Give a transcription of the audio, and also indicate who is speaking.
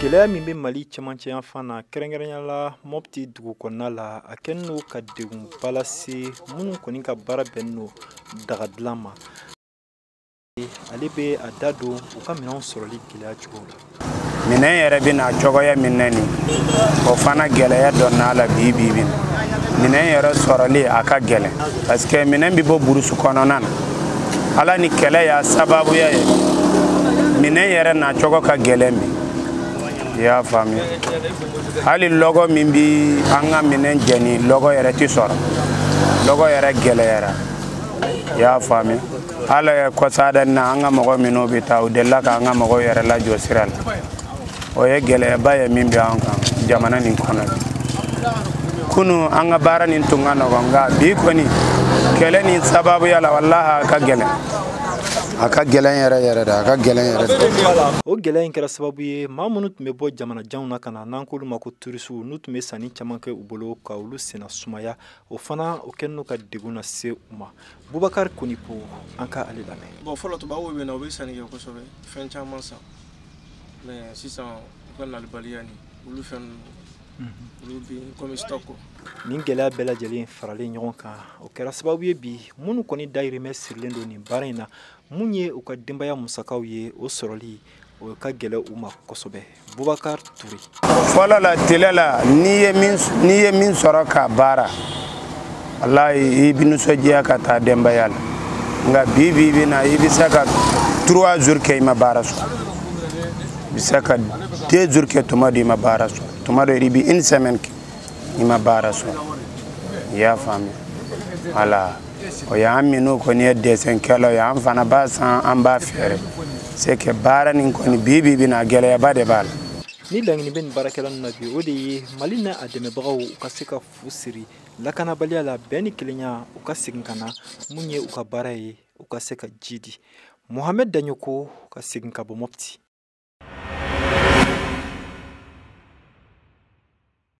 Speaker 1: Gɛlɛya min bɛ Mali cɛmancɛ yanfan na, kɛrɛnkɛrɛnya la Mopti dugu kɔnɔna la, a kɛlen don ka degunba lase minnu kɔni ka baara bɛnnen don daga dilan ma. Ale bɛ a da don u ka minɛnw sɔrɔli gɛlɛya cogo la.
Speaker 2: Minɛn yɛrɛ bɛ na cogoya min na nin, o fana gɛlɛya dɔ n'a la. Bi bi bi minɛn yɛrɛ sɔrɔli a ka gɛlɛn, parce que minɛn bɛ bɔ burusi kɔnɔna na. Ala ni kɛlɛ y'a sababuya ye, minɛn yɛrɛ na cogo ka gɛlɛn bi, i y'a faamuya. Hali lɔgɔ min bi an ka minɛn jɛni, lɔgɔ yɛrɛ ti sɔrɔ, lɔgɔ yɛrɛ gɛlɛyara, i y'a faamuya. Ala ye kɔsada na, an ka mɔgɔ minnu bɛ taa, u delila k'an ka mɔgɔw yɛrɛ lajɔ sira la. O ye gɛlɛyaba ye min bɛ an kan jamana nin kɔnɔ. Kunu an ka baara nin tun ka nɔgɔn, nka bi kɔni kɛlɛ nin sababuya la, walahi a ka gɛlɛn, a ka gɛlɛn yɛrɛ yɛrɛ de, a ka gɛlɛn yɛrɛ de.
Speaker 1: O gɛlɛya in kɛra sababu ye, maa minnu tun bɛ bɔ jamana janw na ka na, n'an k'olu ma ko turisiw, n'u tun bɛ sanni caman kɛ u bolo, ka olu senna sumaya, o fana o kɛlen don ka degun lase u ma. Bubakari Konipo, an ka ale lamɛn.
Speaker 3: Bon, fɔlɔ tubabuw bɛ na, u bɛ sanni kɛ kosɛbɛ, fɛn caman san, mais sisan u ka nalibaliya ni olu fɛn ninnu, olu bɛ comme stock quoi.
Speaker 1: Nin gɛlɛya bɛɛ lajɛlen faralen ɲɔgɔn kan, o kɛra sababu ye bi, minnu kɔni dayirimɛ sirilen don nin baara in na, mun ye u ka denbaya musakaw ye, o sɔrɔli o ka gɛlɛ u ma kosɛbɛ. Bubakar Ture.
Speaker 2: Fɔlɔ la, tile la, n'i ye min sɔrɔ ka baara, walahi i bɛ nisɔndiya ka taa denbaya la. Nka bi bi bi na, i bɛ se ka 3 jours kɛ i ma baara sɔrɔ, i bɛ se ka 2 jours kɛ tuma dɔ i ma baara sɔrɔ, tuma dɔ i bɛ une semaine kɛ i ma baara sɔrɔ, i y'a faamuya. Wala o y'an minnu kɔni ye dɛsɛnkɛlaw ye, an fana b'a san, an b'a feere. C'est que baara nin kɔni, bi bi bi na, gɛlɛyaba de b'a la.
Speaker 1: Ni laɲini bɛ nin baarakɛla ninnu na bi, o de ye Mali n'a a dɛmɛbagaw, u ka se ka fu siri lakanabaliya la, bɛn ni kelenya u ka segin ka na, mun ye u ka baara ye, u ka se ka ji di. Mohamɛd Daɲoko ka segin ka bɔ Mopti.